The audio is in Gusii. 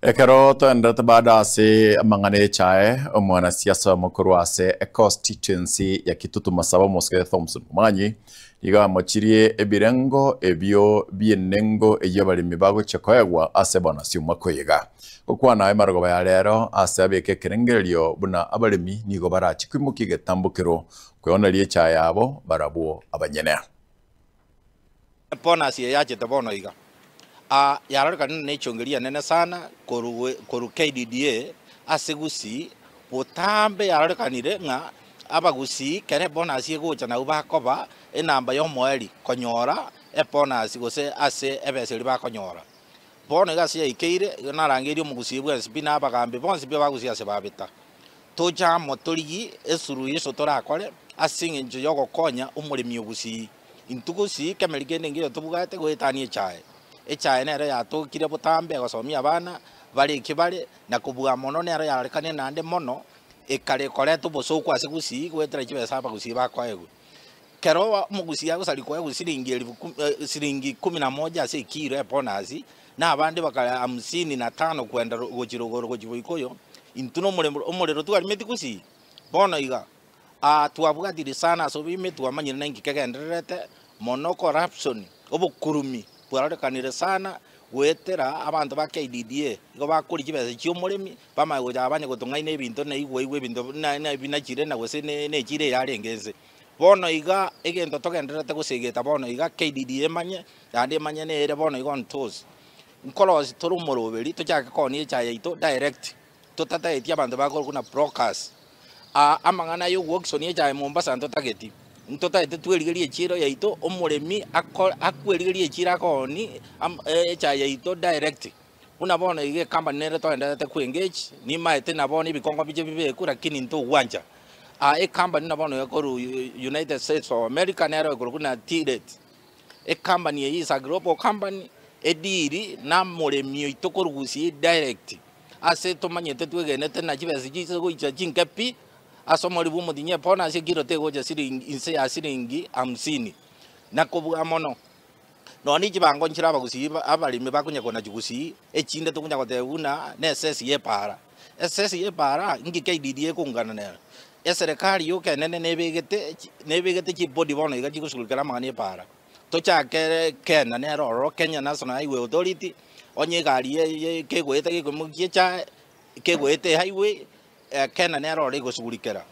Ekero toenderete bado ase amang'ana y'echae, omwanasiasa omo korwa ase econstituency ya Kitutu Masaba omosike Thomson Momanyi nigo amochirie ebirengo ebio bi'enengo eyio abaremi bagochia koegwa ase bonus y'omwaka oyo iga. Gokwana emarogoba ya rero ase abeke ekerengererio buna abaremi nigo barache koimokia egetambokero kweoneria echae yabo barabwo abanyene. Bonus eye yachete bono iga, aa yarorekana ne echongeria enene sana korwa korwa KDDA ase Gusii, botambe yarorekanire ng'a abagusii kere ebonus egocha nabwo bakoba enamba ya omoerio konyora ebonus gose ase ebesa eria bakonyora. Bono iga ase yaikeire, igo narangeirie omogusii bwensi pi na abagambi bonsi pi abagusii ase babeta. Toche amo torigie esuruhisho torakore ase eng'encho y'ogokonya omoremi o Gusii. Intwe Gusii kemeri kende nkeiyo tobwate goetania echae. Echae nero yatokire botambe egosomia abana bare eki bare na kobua mono nero yarorekanire naende mono ekare koreta obosooku ase Gusii goetera chibesa abagusii bakoegwa. Kero omogusii agosaria koegwa siringi elifu kumi siringi kumi na moja ase ekiro ebonus, na abande bakare hamsini na tano kwenda gochia rogoro gochia boikoyo, intwe na omorembe omorero twarimeti gusii. Bono iga, aa twabwatire sana ase oboime twamanyire na inki kegendererete, mono corruption, obokurumi bwarorekanire sana goetera abanto ba KDDA, igo bakoria chibesa chia omoremi, bamanye gocha banye gotong'aina ebinto na igwa igwa ebinto buna na binachire na gose ne echiro eyarenge inse. Bono iga egento togendererete gosegeta bono iga KDDA emanye, naende emanye nere bono iga on toes. Nkorosia tore omoroberi tochake koonia echae yaito direct, totataeti abanto bakorokwa buna brokers. Aa amang'ana ya ogoauction echae Mombasa ntotageti, ntotagete twerigerie echiro yaito, omoremi ako akwerigeria echiro akoonia am echae yaito direct. Buna bono iga ecompany nere toendererete ko engage, nimaete na bono ebikongo biche bibekwe lakini ntogwancha. Aa ecompany buna bono ekorwa United States of America nero ekorokwa buna T-Rate. Ecompany eyio is a global company, ediri na omoremi oito korwa gusii direct, ase tomanyete twegenete na chibesa chiise goicha chinke pi, ase omori bwa omotinyi epona ase ekiro tegocha siringi inse ya siringi hamsini, na kobua mono. Nonya ne chibango nchire abagusii abaremi bakonya konachi gusii, echinde tokonya goteba buna ne esesi ya epaara. Esesi ya epaara inki KDDA ekongana nero? Eserekari yoka enene nebegete nebegete chibody bono iga chigosugurikera amang'ana ya epaara. Tochake Kenya nere ororo, Kenya National Highway Authority, onye egari ye ye kegoeta gekoimokia echae, kegoeta ehighway, Kenya nere ororo egosugurikera.